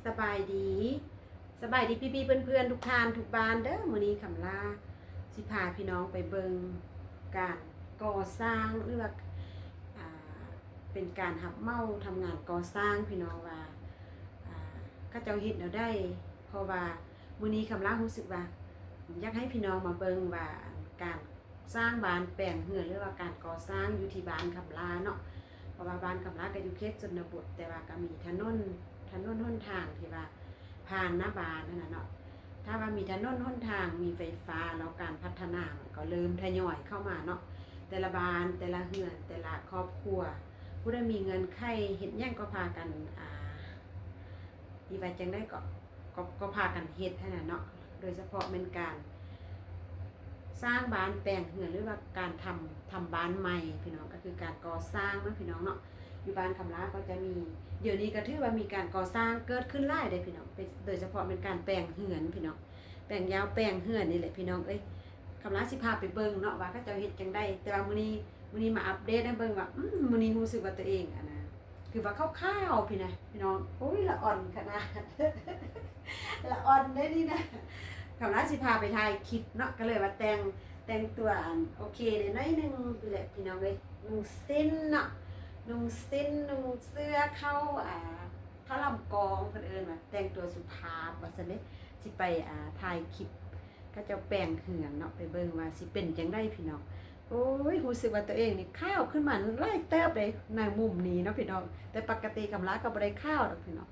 ສະບາຍດີ ສະບາຍດີພີ່ໆເພື່ອນໆທຸກທ່ານທຸກບ້ານເດີ້. ມື້ນີ້ຄຳລາຊິພາພີ່ນ້ອງໄປເບິ່ງການກໍ່ສ້າງ ຫຼືວ່າ ອ່າ ເປັນການຮັບເໝົາທຳງານກໍ່ສ້າງ ພີ່ນ້ອງວ່າ ອ່າ ເຂົາເຈົ້າເຮັດແນວໃດ. ເພາະວ່າມື້ນີ້ຄຳລາຮູ້ສຶກວ່າ ຢາກໃຫ້ພີ່ນ້ອງມາເບິ່ງວ່າການ ສ້າງບ້ານແປງເຮືອນ ຫຼືວ່າການກໍ່ສ້າງຢູ່ທີ່ບ້ານຄຳລາເນາະ. ເພາະວ່າບ້ານຄຳລາກໍຢູ່ເຂດຊົນນະບົດ ແຕ່ວ່າກໍມີຖະໜົນ ຖະໜົນຫົນທາງທີ່ວ່າຜ່ານໜ້າບ້ານຫັ້ນນະເນາະ. ຖ້າວ່າມີຖະໜົນຫົນທາງ ມີໄຟຟ້າ ແລ້ວການພັດທະນາມັນກໍເລີ່ມທະຍອຍເຂົ້າມາເນາະ. ແຕ່ລະບ້ານ ແຕ່ລະເຮືອນ ແຕ່ລະຄອບຄົວ ຜູ້ໃດມີເງື່ອນໄຂເຮັດຫຍັງກໍພາກັນ ອ່າ ທີ່ວ່າຈັ່ງໃດກໍ ກໍ ກໍພາກັນເຮັດຫັ້ນນະເນາະ. ໂດຍສະເພາະແມ່ນການສ້າງບ້ານແປງເຮືອນ ຫຼືວ່າການທຳ ທຳບ້ານໃໝ່ພີ່ນ້ອງ ກໍຄືການກໍ່ສ້າງເນາະພີ່ນ້ອງເນາະ. ຢູ່ບ້ານຄຳລາກໍຈະມີ ດຽວນີ້ກໍຖືວ່າມີການກໍ່ສ້າງເກີດຂຶ້ນຫຼາຍເດ້ພີ່ນ້ອງ ເປັນ ໂດຍສະເພາະແມ່ນການແປງເຮືອນພີ່ນ້ອງ ແປງຍາວແປງເຮືອນນີ້ແຫຼະພີ່ນ້ອງເອີຍ. ຄຳລາຊິພາໄປເບິ່ງເນາະວ່າເຂົາເຈົ້າເຮັດຈັ່ງໃດ ແຕ່ວ່າມື້ນີ້ ມື້ນີ້ມາອັບເດດໃຫ້ເບິ່ງວ່າ ອືມ ມື້ນີ້ຮູ້ສຶກວ່າຕົວເອງ ອັນນະ ຄືວ່າຂາວໆ ພີ້ນະພີ່ນ້ອງ. ໂອ້ຍ ລະອ່ອນຂະໜາດ ລະອ່ອນເດ້ນີ້ນະ. ຄຳລາຊິພາໄປຖ່າຍຄລິບເນາະ ກໍເລີຍວ່າແຕ່ງ ແຕ່ງຕົວ ອັນ ໂອເຄແດ່ໜ້ອຍໜຶ່ງນີ້ແຫຼະພີ່ນ້ອງເອີຍ. ນຸ່ງສິ້ນເນາະ ນຸ່ງສິ້ນ ນຸ່ງເສື້ອເຂົ້າ ອ່າ ເຂົ້າລຳກອງ ເພິ່ນເອີ້ນວ່າແຕ່ງຕົວສຸພາບວ່າຊັ້ນເດ້. ຊິໄປ ອ່າ ຖ່າຍຄລິບ ເຂົາເຈົ້າແປງເຮືອນເນາະ ໄປເບິ່ງວ່າຊິເປັນຈັ່ງໃດພີ່ນ້ອງ. ໂອ້ຍ ຮູ້ສຶກວ່າຕົວເອງນີ້ຂາວຂຶ້ນມາຫຼາຍເຕີບເດ້ໃນມຸມນີ້ເນາະພີ່ນ້ອງ. ແຕ່ປົກກະຕິຄຳລາກໍບໍ່ໄດ້ຂາວດອກພີ່ນ້ອງ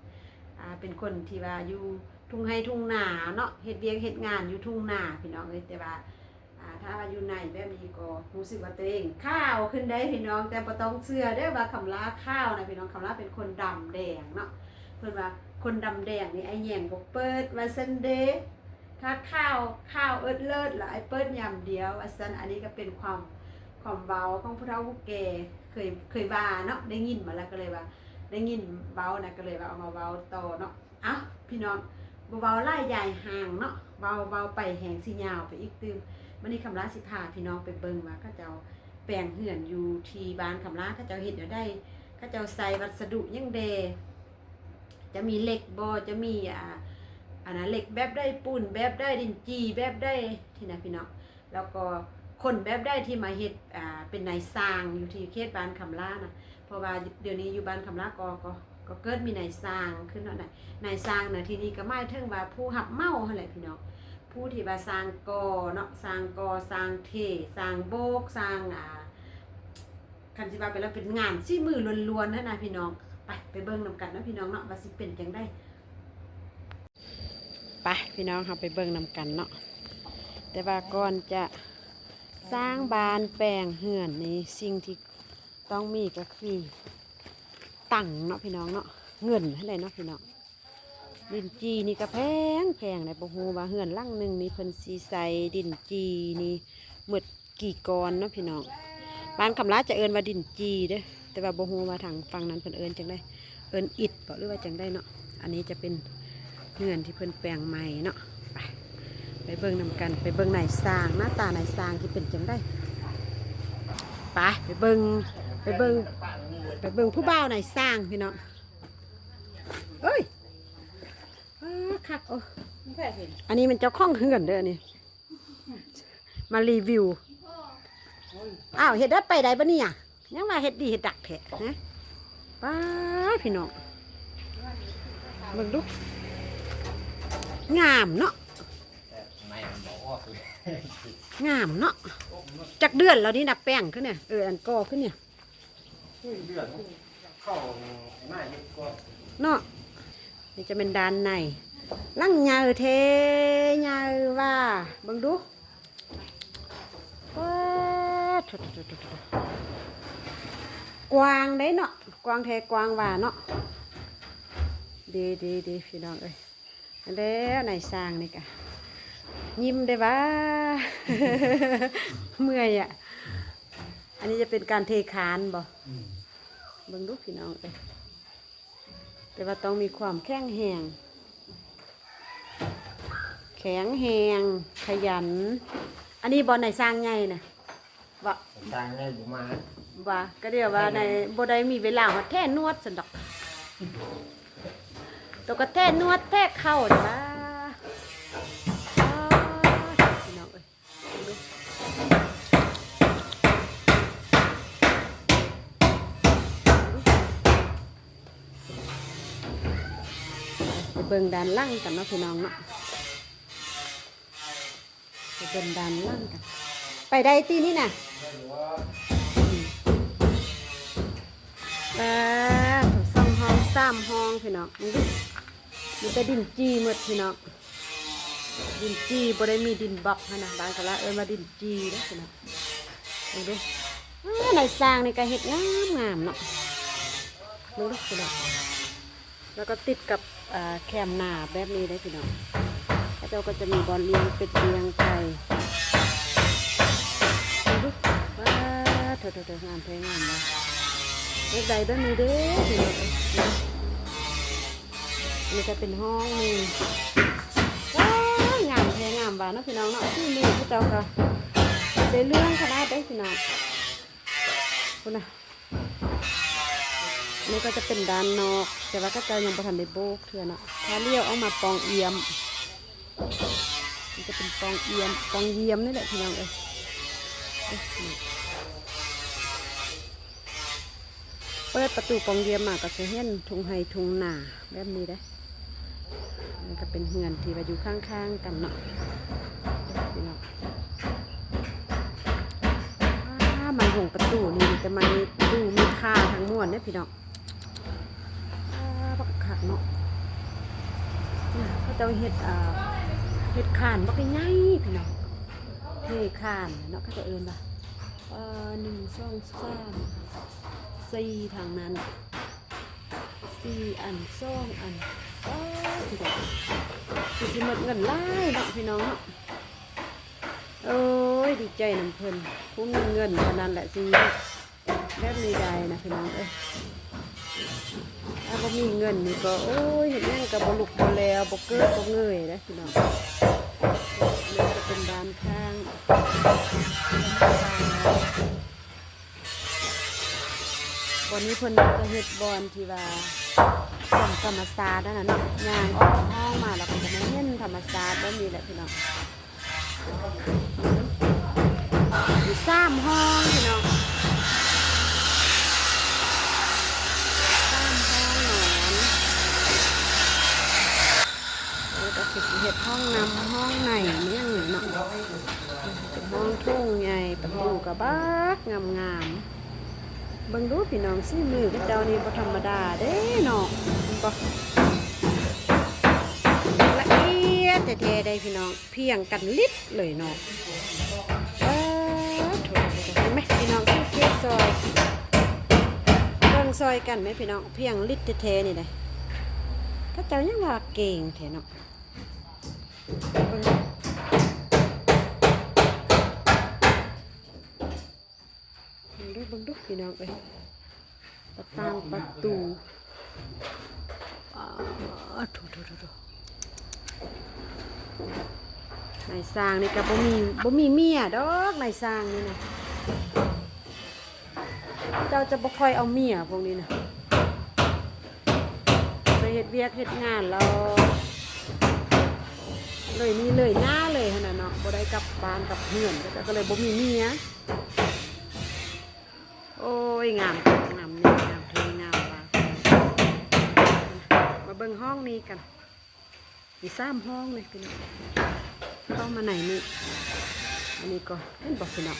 ອ່າ ເປັນຄົນທີ່ວ່າຢູ່ທົ່ງໄຮ່ທົ່ງນາເນາະ ເຮັດວຽກເຮັດງານຢູ່ທົ່ງນາພີ່ນ້ອງເອີຍ. ແຕ່ວ່າ ອ່າ ຖ້າວ່າຢູ່ໃນແບບນີ້ກໍຮູ້ສຶກວ່າຕົວເອງຂາວຂຶ້ນໄດ້ພີ່ນ້ອງ ແຕ່ບໍ່ຕ້ອງເຊື່ອເດີ້ວ່າຄຳລາຂາວນະພີ່ນ້ອງ. ຄຳລາເປັນຄົນດຳແດງເນາະ ເພິ່ນວ່າຄົນດຳແດງນີ້ອ້າຍແຍງບໍ່ເປີດວ່າຊັ້ນເດ້. ຖ້າຂາວ ຂາວເອິດເລີດລະອ້າຍເປີດຍາມດຽວວ່າຊັ້ນ. ອັນນີ້ກໍເປັນຄວາມ ຄວາມເວົ້າຂອງຜູ້ເຖົ້າຜູ້ແກ່ ເຄີຍ ເຄີຍວ່າເນາະ ໄດ້ຍິນມາແລ້ວກໍເລີຍວ່າ ໄດ້ຍິນເວົ້ານະ ກໍເລີຍວ່າເອົາມາເວົ້າຕໍ່ເນາະ. ເອົ້າ ພີ່ນ້ອງ ບໍ່ເວົ້າຫຼາຍຢາຍຫ່າງເນາະ ເວົ້າ ເວົ້າໄປແຮງຊິຍາວໄປອີກຕື່ມ. ມື້ນີ້ຄຳລາຊິພາພີ່ນ້ອງໄປເບິ່ງວ່າເຂົາເຈົ້າແປງເຮືອນຢູ່ທີ່ບ້ານຄຳລາ ເຂົາເຈົ້າເຮັດແນວໃດ ເຂົາເຈົ້າໃຊ້ວັດສະດຸຫຍັງແດ່ ຈະມີເຫຼັກບໍ່ ຈະມີ ອ່າ ອັນນະ ເຫຼັກແບບໃດ ປູນແບບໃດ ດິນຈີ່ແບບໃດ ທີ່ນະພີ່ນ້ອງ. ແລ້ວກໍຄົນແບບໃດທີ່ມາເຮັດ ອ່າ ເປັນນາຍຊ່າງຢູ່ທີ່ເຂດບ້ານຄຳລານະ. ເພາະວ່າດຽວນີ້ຢູ່ບ້ານຄຳລາກໍ ກໍ ກໍເກີດມີນາຍຊ່າງຂຶ້ນເນາະ. ນາຍ ນາຍຊ່າງໃນທີ່ນີ້ກໍໝາຍເຖິງວ່າຜູ້ຮັບເໝົາຫັ້ນແຫຼະພີ່ນ້ອງ ຜູ້ທີ່ວ່າຊ່າງກໍ່ເນາະ ຊ່າງກໍ່ ຊ່າງເທ ຊ່າງໂບກ ຊ່າງ ອ່າ ຄັນຊິວ່າໄປແລ້ວເປັນງານສີມືລ້ວນໆ ຫັ້ນນະພີ່ນ້ອງ. ໄປ ໄປເບິ່ງນຳກັນເນາະພີ່ນ້ອງເນາະ ວ່າຊິເປັນຈັ່ງໃດ. ໄປ ພີ່ນ້ອງ ເຮົາໄປເບິ່ງນຳກັນເນາະ. ແຕ່ວ່າກ່ອນຈະສ້າງບ້ານແປງເຮືອນນີ້ ສິ່ງທີ່ຕ້ອງມີກໍຄືຕັງເນາະພີ່ນ້ອງເນາະ ເງິນຫັ້ນແຫຼະເນາະພີ່ນ້ອງ. ດິນຈີ່ນີ້ກໍແພງໆ ເດ້ ບໍ່ຮູ້ວ່າເຮືອນຫຼັງໜຶ່ງນີ້ເພິ່ນຊິໃສ່ດິນຈີ່ນີ້ໝົດ ກີ່ກ້ອນເນາະພີ່ນ້ອງ. ບ້ານຄຳລາຈະເອີ້ນວ່າດິນຈີ່ເດີ້ ແຕ່ວ່າບໍ່ຮູ້ວ່າທາງຝັ່ງນັ້ນເພິ່ນເອີ້ນຈັ່ງໃດ ເອີ້ນອິດບໍ ຫຼືວ່າຈັ່ງໃດເນາະ. ອັນນີ້ຈະເປັນເຮືອນທີ່ເພິ່ນແປງໃໝ່ເນາະ. ໄປ ໄປເບິ່ງນຳກັນ ໄປເບິ່ງນາຍຊ່າງ ໜ້າຕານາຍຊ່າງຊິເປັນຈັ່ງໃດ. ໄປ ໄປເບິ່ງ ໄປເບິ່ງ ໄປເບິ່ງຜູ້ບ່າວນາຍຊ່າງພີ່ນ້ອງ. ເອີຍ ອ້າ ຄັກ ໂອ້ ອັນນີ້ແມ່ນເຈົ້າຂອງເຮືອນເດີ້ ອັນນີ້ ມາຣີວິວ. ອ້າວ ເຮັດໄດ້ໄປໄດ້ບໍ່ນີ້ອະ? ຍັງວ່າເຮັດດີເຮັດດັກແທ້ ຮະ. ປ້າ ພີ່ນ້ອງ ເບິ່ງດູ ງາມເນາະ ງາມເນາະ. ຈັກເດືອນແລ້ວນີ້ນະ ແປງຂຶ້ນນີ້ ເອີ ອັນກໍ່ຂຶ້ນນີ້ ເດືອນ ເຂົ້າໜ້າເຮັດກ່ອນເນາະ. ນີ້ຈະແມ່ນດ້ານໃນ ຫຼັງໃຫຍ່ແທ້ ໃຫຍ່ວ່າ ເບິ່ງດູ ປາດ ໂທ້ໆໆໆ ກວ້າງເດ້ເນາະ ກວ້າງແທ້ກວ້າງວ່າເນາະ. ເດ້ໆໆ ພີ່ນ້ອງເອີຍ ແລ້ວນາຍຊ່າງນີ້ກະຍິ້ມໄດ້ຫວາ ເມື່ອຍອະ. ອັນນີ້ຈະເປັນການເທຄານບໍ? ອືມ ເບິ່ງດູພີ່ນ້ອງເອີຍ ແຕ່ວ່າຕ້ອງມີຄວາມແຂງແຮງ ແຂງແຮງ ຂະຫຍັນ. ອັນນີ້ບໍ່ ນາຍຊ່າງໃຫຍ່ນະ ບໍ່ ຊ່າງໃຫຍ່ບໍ່ມາ ວ່າ ກະດຽວວ່າ ໃນ ບໍ່ໄດ້ມີເວລາຮອດແທ້ນວດຊັ້ນດອກ. ຕົວກະແທກນວດແທກເຂົ້ານີ້ຫວາ. ອ້າ ພີ່ນ້ອງເອີຍ ເບິ່ງດູ ໄປເບິ່ງດ້ານຫຼັງກັນເນາະ ພີ່ນ້ອງເນາະ. ໄປເບິ່ງດ້ານຫຼັງກັນ. ໄປໄດ້ຕິນີ້ນະ? ອາ ສອງຫ້ອງສາມຫ້ອງ ພີ່ນ້ອງ ເບິ່ງດູ ມີແຕ່ດິນຈີ່ໝົດ ພີ່ນ້ອງ. ດິນຈີ່ ບໍ່ໄດ້ມີດິນບລັອກຫັ້ນນະ, ບ້ານກະລາເອີ້ນວ່າດິນຈີ່ເດ້ ພີ່ນ້ອງ. ເບິ່ງດູ ອາ ນາຍຊ່າງນີ້ກະເຮັດງາມໆເນາະ. ເບິ່ງດູ ພີ່ນ້ອງ. ແລ້ວກໍຕິດກັບ ເອີ ແຄມນາແບບນີ້ເດ້ ພີ່ນ້ອງ. ເຂົາເຈົ້າກໍຈະມີບ່ອນລ້ຽງເປັດລ້ຽງໄກ່. ເບິ່ງດູ ວ້າ ໂຖໆໆ ງາມແທ້ງາມວ່າ. ຢາກໄດ້ແບບນີ້ເດ້ ພີ່ນ້ອງເອີຍ. ອັນນີ້ກໍເປັນຫ້ອງໜຶ່ງ. ວ້າ ງາມແທ້ງາມວ່າເນາະ ພີ່ນ້ອງເນາະ. ສີມືເຂົາເຈົ້າກໍໄດ້ເລື່ອງຂະໜາດເດ້ ພີ່ນ້ອງ. ພຸ້ນນະ. ນີ້ກໍຈະເປັນດ້ານນອກ ແຕ່ວ່າເຂົາເຈົ້າຍັງບໍ່ທັນໄດ້ໂບກເທື່ອເນາະ. ຖ້າລ້ຽວອອກມາປ່ອງອຽມ ມັນຈະເປັນປ່ອງອຽມ ປ່ອງຢ້ຽມນີ້ແຫຼະ ພີ່ນ້ອງເອີຍ. ເປີດປະຕູປ່ອງຢ້ຽມມາກໍຈະເຫັນທົ່ງໄຮ່ທົ່ງນາແບບນີ້ເດ້. ມັນກໍເປັນເຮືອນທີ່ວ່າຢູ່ຂ້າງໆກັນເນາະ ພີ່ນ້ອງ. ອ້າ ໄມ້ຫົງປະຕູນີ້ມີແຕ່ໄມ້ດູມີຄ່າທັງມວນເດ້ ພີ່ນ້ອງ. ອ້າ ບັກຄັກເນາະ. ເຂົາເຈົ້າເຮັດ ເຮັດຄານບັກໃຫຍ່ ພີ່ນ້ອງ. ເທຄານເນາະ ເຂົາເຈົ້າເອີ້ນວ່າ ເອີ ໜຶ່ງ ສອງ ສາມ ສີ່ ທາງນັ້ນ ສີ່ອັນ ສອງອັນ. ອ້າ ພີ່ນ້ອງ ຄືຊິໝົດເງິນຫຼາຍເນາະ ພີ່ນ້ອງເນາະ. ໂອ້ຍ ດີໃຈນຳເພິ່ນ ຜູ້ມີເງິນເທົ່ານັ້ນແຫຼະຊິເຮັດແບບນີ້ໄດ້ນະ ພີ່ນ້ອງເອີຍ. ຖ້າບໍ່ມີເງິນນີ້ກໍ ໂອ້ຍ ເຮັດຫຍັງກໍບໍ່ລຸກບໍ່ແລວ ບໍ່ເກີດບໍ່ເງີຍເດ້ ພີ່ນ້ອງ. ນີ້ຈະເປັນດ້ານຂ້າງ ບ່ອນນີ້ເພິ່ນຈະເຮັດບ່ອນທີ່ວ່າ ສວນທຳມະຊາດຫັ້ນນະເນາະ. ຍ່າງອອກຫ້ອງມາແລ້ວກໍຈະມາເຫັນທຳມະຊາດແບບນີ້ແຫຼະ ພີ່ນ້ອງ. ມີສາມຫ້ອງ ພີ່ນ້ອງ ສາມຫ້ອງນອນ. ແລ້ວກໍຄືຊິເຮັດຫ້ອງນ້ຳຫ້ອງໃນອີ່ຫຍັງນີ້ເນາະ. ເປັນຫ້ອງໂຖງໃຫຍ່ ປະຕູກໍບັກງາມໆ. ເບິ່ງດູພີ່ນ້ອງ ສີມືເຂົາເຈົ້ານີ້ບໍ່ທຳມະດາເດ້ເນາະ ເຫັນບໍ່? ລະອຽດແທ້ໆ ເດ້ພີ່ນ້ອງ ພຽງກັນລິດເລີຍເນາະ. ເອີ ໂຖ ເຫັນໄໝພີ່ນ້ອງ ສັງເກດຊ່ອຍ ເບິ່ງຊ່ອຍກັນແມະພີ່ນ້ອງ ພຽງລິດແທ້ໆ ນີ້ເດ້. ເຂົາເຈົ້າຍັງວ່າເກັ່ງແທ້ເນາະ ເບິ່ງ. ເບິ່ງດູ ເບິ່ງດູພີ່ນ້ອງເອີຍ ໜ້າຕ່າງປະຕູ. ອ້າ ໂຖໆໆໆ ນາຍຊ່າງນີ້ກໍບໍ່ມີ ບໍ່ມີເມຍດອກ ນາຍຊ່າງນີ້ນະ. ເຂົາເຈົ້າຈະບໍ່ຄ່ອຍເອົາເມຍພວກນີ້ນະ ໄປເຮັດວຽກເຮັດງານແລ້ວ ເລີຍໜີເລີຍໜ້າເລີຍຫັ້ນນະເນາະ ບໍ່ໄດ້ກັບບ້ານກັບເຮືອນ ເຂົາເຈົ້າກໍເລີຍບໍ່ມີເມຍ. ໂອ້ຍ ງາມ ງາມນີ້ ງາມເທິງ ງາມວ່າ. ມາເບິ່ງຫ້ອງນີ້ກັນ ມີສາມຫ້ອງເລີຍພີ່ນ້ອງ ເຂົ້າມາໃນນີ້. ອັນນີ້ກໍເຫັນບໍ່ພີ່ນ້ອງ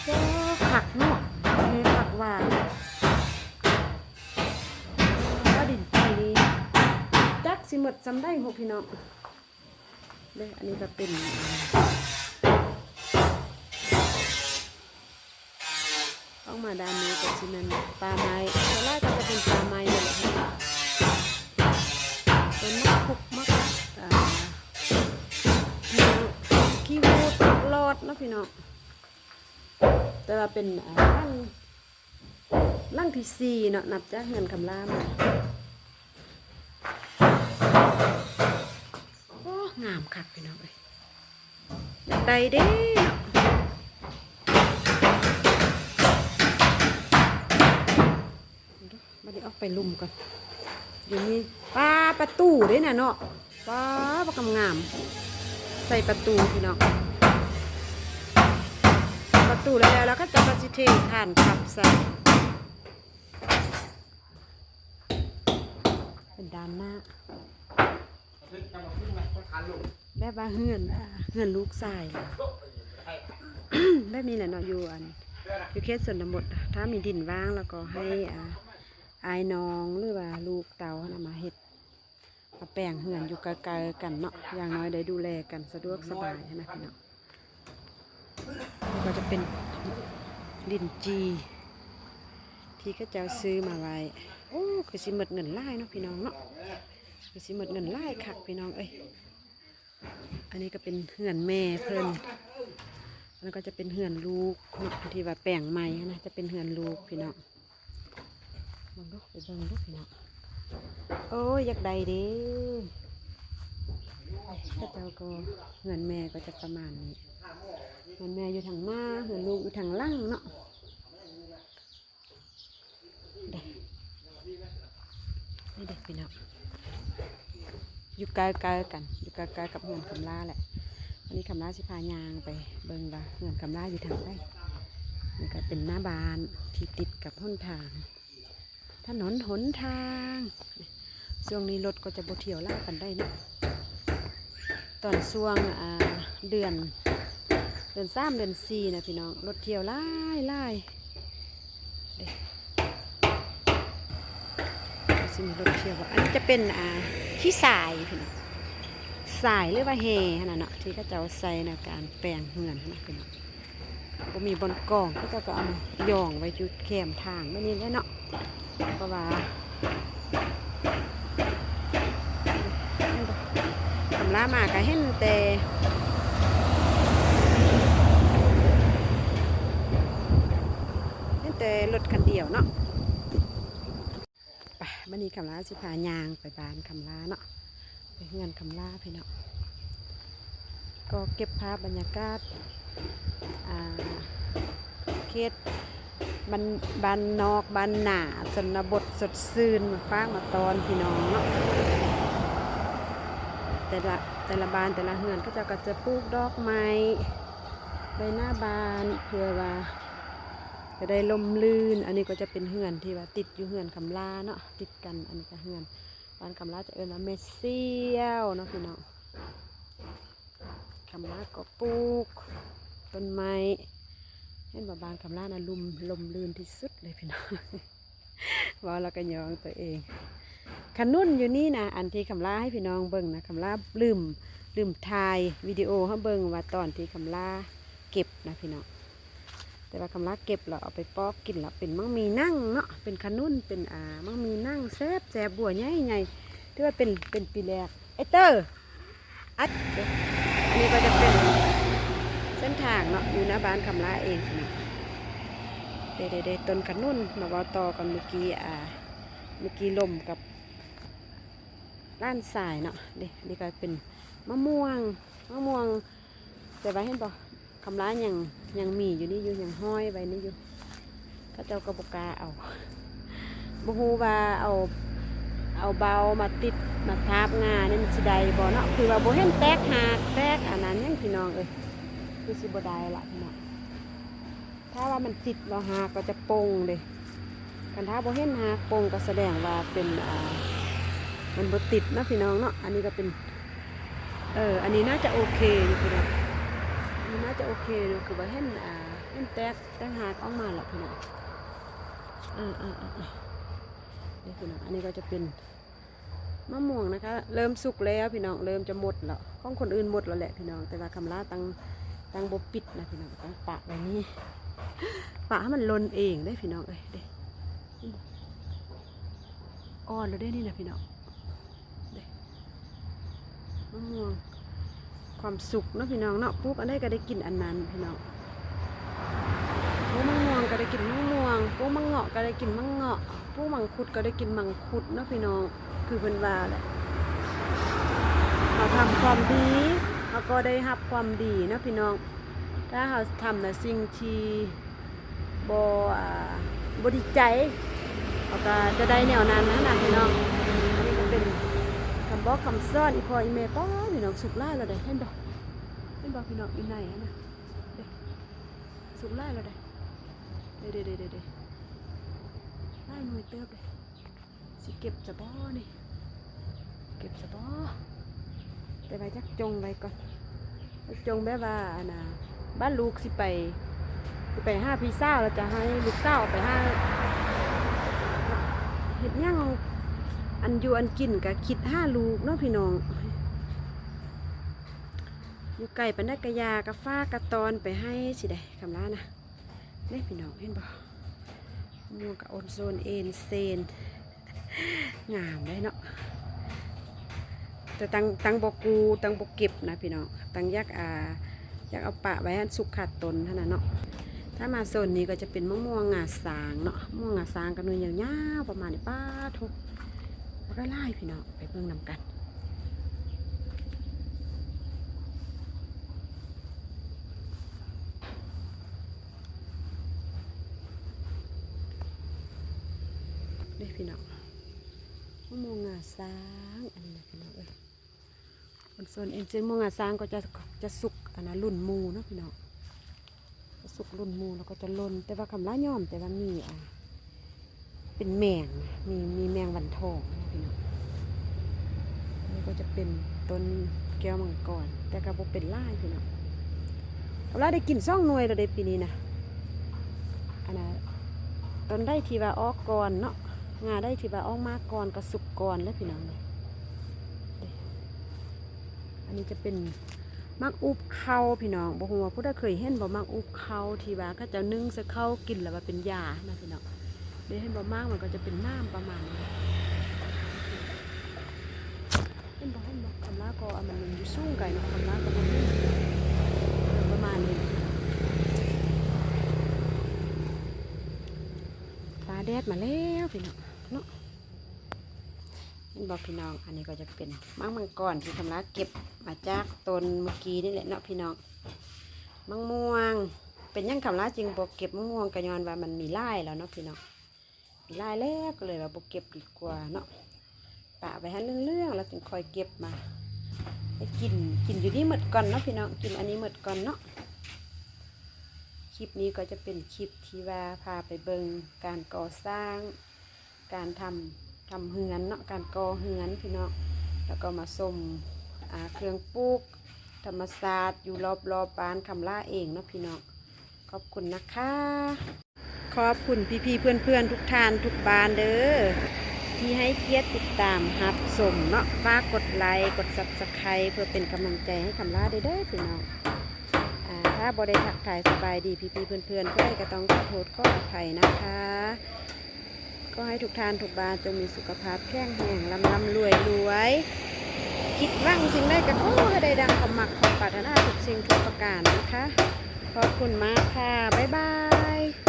ວ້າ ຄັກເນາະ ເຮັດຄັກວ່າ. ວ່າດິນຈີ່ນີ້ຈັກຊິໝົດສ່ຳໃດຫົວພີ່ນ້ອງເດ້. ອັນນີ້ກໍເປັນ ອອກມາດ້ານນີ້ກໍຊິແມ່ນປ່າໄມ້ ສ່ວນຫຼາຍກໍຈະເປັນປ່າໄມ້ນີ້ແຫຼະ ເປັນໝາກຄຸກ ໝາກ ອ່າ ຂີ້ຫູດ ໝາກຫຼອດເນາະພີ່ນ້ອງ. ແຕ່ວ່າເປັນ ອ່າ ຫຼັງ ຫຼັງທີສີ່ເນາະ ນັບຈາກເຮືອນຄຳຫຼ້າມາ. ໂອ້ ງາມຄັກພີ່ນ້ອງເອີຍ ຢາກໄດ້ເດ້ເນາະ. ບັດນີ້ອອກໄປລຸ່ມກ່ອນ ຢູ່ນີ້ ປ້າດ ປະຕູເດ້ນະເນາະ. ວ້າວ ບັກງາມໆ ໃສ່ປະຕູພີ່ນ້ອງ ໃສ່ປະຕູແລ້ວ ແລ້ວເຂົາເຈົ້າກໍຊິເທຖ່ານຂັບໃສ່ ເປັນດ້ານໜ້າ ແບບວ່າເຮືອນ ເຮືອນລູກຊາຍ ແບບນີ້ແຫຼະເນາະ ຢູ່ອັນ ຢູ່ເຂດຊົນນະບົດ ຖ້າມີດິນວ່າງແລ້ວກໍໃຫ້ ອ່າ ອ້າຍນ້ອງ ຫຼືວ່າລູກເຕົ້າຫັ້ນນະ ມາເຮັດ ມາແປງເຮືອນຢູ່ໃກ້ໆກັນເນາະ ຢ່າງໜ້ອຍໄດ້ດູແລກັນສະດວກສະບາຍຫັ້ນນະພີ່ນ້ອງ. ນີ້ກໍຈະເປັນລິ້ນຈີ່ທີ່ເຂົາເຈົ້າຊື້ມາໄວ້. ໂອ້ ຄືຊິໝົດເງິນຫຼາຍເນາະພີ່ນ້ອງເນາະ ຄືຊິໝົດເງິນຫຼາຍຄັກພີ່ນ້ອງເອີຍ. ອັນນີ້ກໍເປັນເຮືອນແມ່ເພິ່ນ ອັນນັ້ນກໍຈະເປັນເຮືອນລູກເນາະ ທີ່ວ່າແປງໃໝ່ຫັ້ນນະ ຈະເປັນເຮືອນລູກພີ່ນ້ອງ. ເບິ່ງດູ ໄປເບິ່ງດູພີ່ນ້ອງ. ໂອ້ຍ ຢາກໄດ້ເດ້. ເຂົາເຈົ້າກໍ ເຮືອນແມ່ກໍຈະປະມານນີ້ ເຮືອນແມ່ຢູ່ທາງໜ້າ ເຮືອນລູກຢູ່ທາງຫຼັງເນາະ. ເດ້ ນີ້ເດ້ພີ່ນ້ອງ ຢູ່ໃກ້ໆກັນ ຢູ່ໃກ້ໆກັບເຮືອນຄຳລາແຫຼະ. ວັນນີ້ຄຳລາຊິພາຍ່າງໄປເບິ່ງວ່າເຮືອນຄຳລາຢູ່ທາງໃດ. ນີ້ກໍເປັນໜ້າບ້ານທີ່ຕິດກັບຫົນທາງ ຖະໜົນຫົນທາງ. ຊ່ວງນີ້ລົດກໍຈະບໍ່ທ່ຽວຫຼາຍປານໃດເນາະ ຕອນຊ່ວງ ອ່າ ເດືອນ ເດືອນສາມ ເດືອນສີ່ນະພີ່ນ້ອງ ລົດທ່ຽວຫຼາຍໆ ເດ້ ຊິມີລົດທ່ຽວ. ອັນນີ້ຈະເປັນ ອ່າ ຂີ້ຊາຍພີ່ນ້ອງ ຊາຍ ຫຼືວ່າແຮ່ຫັ້ນນະເນາະ ທີ່ເຂົາເຈົ້າໃຊ້ໃນການແປງເຮືອນຫັ້ນນະພີ່ນ້ອງ. ບໍ່ມີບ່ອນກອງ ເຂົາເຈົ້າກໍເອົາມາຢອງໄວ້ຢູ່ແຄມທາງແບບນີ້ແຫຼະເນາະ ເພາະວ່າ ຄຳລາມາກໍເຫັນແຕ່ ເຫັນແຕ່ລົດຄັນດຽວເນາະ. ໄປ ມື້ນີ້ຄຳລາຊິພາຍ່າງໄປບ້ານຄຳລາເນາະ ໄປເຮືອນຄຳລາພີ່ນ້ອງ. ກໍເກັບພາບບັນຍາກາດ ອ່າ ເຂດບ້ານ ບ້ານນອກບ້ານນາ ຊົນນະບົດສົດຊື່ນ ມາຝາກມາຕ້ອນພີ່ນ້ອງເນາະ. ແຕ່ລະ ແຕ່ລະບ້ານແຕ່ລະເຮືອນ ເຂົາເຈົ້າກໍຈະປູກດອກໄມ້ໄວ້ໜ້າບ້ານ ເພື່ອວ່າຈະໄດ້ລົມລື່ນ. ອັນນີ້ກໍຈະເປັນເຮືອນທີ່ວ່າຕິດຢູ່ເຮືອນຄຳລາເນາະ ຕິດກັນ. ອັນນີ້ກໍເຮືອນ ບ້ານຄຳລາຈະເອີ້ນວ່າແມ່ສ່ຽວເນາະພີ່ນ້ອງ. ຄຳລາກໍປູກຕົ້ນໄມ້ ເຫັນບໍ່ ບ້ານຄຳລານະ ລຸ່ມ ລົມລື່ນທີ່ສຸດເລີຍພີ່ນ້ອງ. ເວົ້າແລ້ວກໍຍ້ອງຕົວເອງ. ຂະໜຸນຢູ່ນີ້ນະ ອັນທີ່ຄຳລາໃຫ້ພີ່ນ້ອງເບິ່ງນະ ຄຳລາລືມ ລືມຖ່າຍວິດີໂອໃຫ້ເບິ່ງວ່າຕອນທີ່ຄຳລາເກັບນະພີ່ນ້ອງ. ແຕ່ວ່າຄຳລາເກັບແລ້ວເອົາໄປປອກກິນແລ້ວເປັນໝາກໝີ່ໜັງເນາະ ເປັນຂະໜຸນ ເປັນ ອ່າ ໝາກໝີ່ໜັງແຊບໆ ບົວໃຫຍ່ໆ ຖືວ່າເປັນ ເປັນປີແລກ. ໄອ້ເຕີ ອັນ ອັນນີ້ກໍຈະເປັນເສັ້ນທາງເນາະ ຢູ່ໜ້າບ້ານຄຳລາເອງເນາະ. ເດ້ໆໆ ຕົ້ນຂະໜຸນ ມາເວົ້າຕໍ່ກັນເມື່ອກີ້ ອ່າ ເມື່ອກີ້ລົມກັບຫຼານຊາຍເນາະ. ເດ້ ນີ້ກໍເປັນມະມ່ວງ ມະມ່ວງ ແຕ່ວ່າເຫັນບໍ່ ຄຳລາຍັງ ຍັງມີຢູ່ນີ້ຢູ່ ຍັງຫ້ອຍໄວ້ນີ້ຢູ່ ເຂົາເຈົ້າກໍບໍ່ກ້າເອົາ. ບໍ່ຮູ້ວ່າເອົາ ເອົາເບົາມາຕິດ ມາທາບງ່ານີ້ມັນຊິໄດ້ບໍ່ເນາະ. ຄືວ່າບໍ່ເຫັນແຕກຮາກ ແຕກອັນນັ້ນຫຍັງພີ່ນ້ອງເອີຍ ຄືຊິບໍ່ໄດ້ລະເນາະ. ຖ້າວ່າມັນຕິດແລ້ວຮາກກໍຈະປົ່ງເດ້. ຄັນຖ້າບໍ່ເຫັນຮາກປົ່ງກໍສະແດງວ່າເປັນ ອ່າ ມັນບໍ່ຕິດເນາະພີ່ນ້ອງເນາະ. ອັນນີ້ກໍເປັນ ເອີ ອັນນີ້ໜ້າຈະໂອເຄຢູ່ພີ່ນ້ອງ ອັນນີ້ໜ້າຈະໂອເຄຢູ່ ຄືວ່າເຫັນ ອ່າ ເຫັນແຕກ ແຕກຮາກອອກມາແລ້ວພີ່ນ້ອງ. ເອີໆໆ ນີ້ພີ່ນ້ອງ ອັນນີ້ກໍຈະເປັນ ມະມ່ວງນະຄະ ເລີ່ມສຸກແລ້ວພີ່ນ້ອງ ເລີ່ມຈະໝົດແລ້ວ ຂອງຄົນອື່ນໝົດແລ້ວແຫຼະພີ່ນ້ອງ ແຕ່ວ່າຄຳລາຕັ້ງ ຕັ້ງບໍ່ປິດນະພີ່ນ້ອງ ຕ້ອງປະໄວ້ນີ້ ປະໃຫ້ມັນຫຼົ່ນເອງເດ້ພີ່ນ້ອງເອີຍ. ເດ້ ອ່ອນແລ້ວເດ້ນີ້ນະພີ່ນ້ອງ ເດ້ ມະມ່ວງ ຄວາມສຸກເນາະພີ່ນ້ອງເນາະ ປູກອັນໃດກໍໄດ້ກິນອັນນັ້ນພີ່ນ້ອງ. ປູກມະມ່ວງກໍໄດ້ກິນມະມ່ວງ ປູກມັງເງາະກໍໄດ້ກິນມັງເງາະ ປູກມັງຄຸດກໍໄດ້ກິນມັງຄຸດເນາະພີ່ນ້ອງ. ຄືເພິ່ນວ່າແຫຼະ ເຮົາທຳຄວາມດີ ເຮົາກໍໄດ້ຮັບຄວາມດີເນາະພີ່ນ້ອງ. ຖ້າເຮົາທຳໃນສິ່ງທີ່ ບໍ່ ອ່າ ບໍ່ດີໃຈ ເຮົາກໍຈະໄດ້ແນວນັ້ນຫັ້ນນະພີ່ນ້ອງ. ອັນນີ້ກໍເປັນ ພໍຄຳສອນ ອີ່ພໍ່ອີ່ແມ່ ປ້າ ພີ່ນ້ອງ ສຸກຫຼາຍແລ້ວເດ້ ເຫັນບໍ່? ເຫັນບໍ່ພີ່ນ້ອງ? ຢູ່ໃນຫັ້ນນະ ເດ້ ສຸກຫຼາຍແລ້ວເດ້ ເດ້ ເດ້ ເດ້ ເດ້ ຫຼາຍໜ່ວຍເຕີບເດ້. ຊິເກັບຊະບໍ່ນີ້? ເກັບຊະບໍ່? ແຕ່ວ່າຈັກຈົ່ງໄວ້ກ່ອນ ຈັກຈົ່ງແບບວ່າ ອັນນ່າ ບາດລູກຊິໄປ ຊິໄປຫາພີ່ສາວ ແລ້ວຈະໃຫ້ລູກສາວເອົາໄປຫາເຮັດຫຍັງ ອັນຢູ່ອັນກິນກະຄິດຫາລູກເນາະພີ່ນ້ອງ. ຢູ່ໄກປານໃດກະຢ່າ ກະຝາກກະຕ້ອນໄປໃຫ້ຊິໄດ້ ຄຳລານະ. ເດ້ພີ່ນ້ອງ ເຫັນບໍ່? ໝ່ວງກະໂອນໂຊນເອນເຊນ ງາມເດ້ເນາະ ແຕ່ຕັ້ງ ຕັ້ງບໍ່ກູ້ ຕັ້ງບໍ່ເກັບນະພີ່ນ້ອງ ຕັ້ງຢາກ ອ່າ ຢາກເອົາປະໄວ້ໃຫ້ມັນສຸກຄາຕົ້ນຫັ້ນນະເນາະ. ຖ້າມາໂຊນນີ້ກໍຈະເປັນມະມ່ວງງາຊ້າງເນາະ ມະມ່ວງງາຊ້າງກໍໜ່ວຍຍາວໆປະມານນີ້ ປາໂທ້ ບັກຫຼາຍໆ ພີ່ນ້ອງ ໄປເບິ່ງນຳກັນ. ເດ້ພີ່ນ້ອງ ມະມ່ວງງາຊ້າງ ອັນນີ້ນະພີ່ນ້ອງເອີຍ ມັນໂຊນເອນເຊນ ມະມ່ວງງາຊ້າງກໍຈະ ຈະສຸກ ອັນນະ ລຸ້ນໝູ່ເນາະພີ່ນ້ອງ ຈະສຸກລຸ້ນໝູ່ ແລ້ວກໍຈະຫຼົ່ນ ແຕ່ວ່າຄຳລາຍອມ ແຕ່ວ່າມີ ອ່າ ເປັນແມງ ມີ ມີແມງວັນທອງນະພີ່ນ້ອງ. ອັນນີ້ກໍຈະເປັນຕົ້ນແກ້ວມັງກອນ ແຕ່ກໍບໍ່ເປັນຫຼາຍພີ່ນ້ອງ ຄຳລາໄດ້ກິນສອງໜ່ວຍແລ້ວເດ້ປີນີ້ນະ. ອັນນ່າ ຕົ້ນໃດທີ່ວ່າອອກກ່ອນເນາະ ງາໃດທີ່ວ່າອອກມາກ່ອນກໍສຸກກ່ອນແຫຼະພີ່ນ້ອງ. ອັນນີ້ຈະເປັນໝາກອຸບເຂົ້າພີ່ນ້ອງ ບໍ່ຮູ້ວ່າຜູ້ໃດເຄີຍເຫັນບໍ່ ໝາກອຸບເຂົ້າທີ່ວ່າເຂົາເຈົ້າໜຶ້ງໃສ່ເຂົ້າກິນແລ້ວວ່າເປັນຢານະພີ່ນ້ອງ. ເດ້ ເຫັນບໍ່ ໝາກມັນກໍຈະເປັນໜາມປະມານນີ້ ເຫັນບໍ່ ເຫັນບໍ່? ຄຳລາກໍ ອັນ ມັນຢູ່ສູງໄກເນາະ ຄຳລາກໍບໍ່ເຫັນ ປະມານນີ້. ຟ້າແດດມາແລ້ວພີ່ນ້ອງເນາະ ເຫັນບໍ່ພີ່ນ້ອງ? ອັນນີ້ກໍຈະເປັນໝາກມັງກອນທີ່ຄຳລາເກັບມາຈາກຕົ້ນເມື່ອກີ້ນີ້ແຫຼະເນາະພີ່ນ້ອງ. ໝາກມ່ວງ ເປັນຫຍັງຄຳລາຈຶ່ງບໍ່ເກັບໝາກມ່ວງ ກໍຍ້ອນວ່າມັນມີຫຼາຍແລ້ວເນາະພີ່ນ້ອງ ມີຫຼາຍແລ້ວກໍເລີຍວ່າບໍ່ເກັບດີກວ່າເນາະ ປະໄວ້ໃຫ້ເຫຼືອງໆ ແລ້ວຈຶ່ງຄ່ອຍເກັບມາໃຫ້ກິນ ກິນຢູ່ນີ້ໝົດກ່ອນເນາະພີ່ນ້ອງ ກິນອັນນີ້ໝົດກ່ອນເນາະ. ຄລິບນີ້ກໍຈະເປັນຄລິບທີ່ວ່າພາໄປເບິ່ງການກໍ່ສ້າງ ການທຳ ທຳເຮືອນເນາະ ການກໍ່ເຮືອນພີ່ນ້ອງ ແລ້ວກໍມາຊົມ ອ່າ ເຄື່ອງປູກທຳມະຊາດຢູ່ລອບໆ ບ້ານຄຳລາເອງເນາະພີ່ນ້ອງ. ຂອບຄຸນນະຄະ ຂອບຄຸນພີ່ໆ ເພື່ອນໆ ທຸກທ່ານທຸກບ້ານເດີ ທີ່ໃຫ້ກຽດຕິດຕາມຮັບຊົມເນາະ. ຝາກກົດໄລ ກົດຊັບສະໄຄ ເພື່ອເປັນກຳລັງໃຈໃຫ້ຄຳລາເດີ ເດີພີ່ນ້ອງ. ອ່າ ຖ້າບໍ່ໄດ້ທັກທາຍສະບາຍດີພີ່ໆ ເພື່ອນໆ ຜູ້ໃດກໍຕ້ອງຂໍໂທດຂໍອະໄພນະຄະ. ຂໍໃຫ້ທຸກທ່ານທຸກບ້ານຈົ່ງມີສຸຂະພາບແຂງແຮງ ລ່ຳໆ ລວຍໆ ຄິດຫວັງສິ່ງໃດກໍຂໍໃຫ້ໄດ້ດັ່ງຄວາມມັກຄວາມປາດຖະໜາທຸກສິ່ງທຸກປະການນະຄະ. ຂອບຄຸນມາກຄ່ະ ບາຍບາຍ.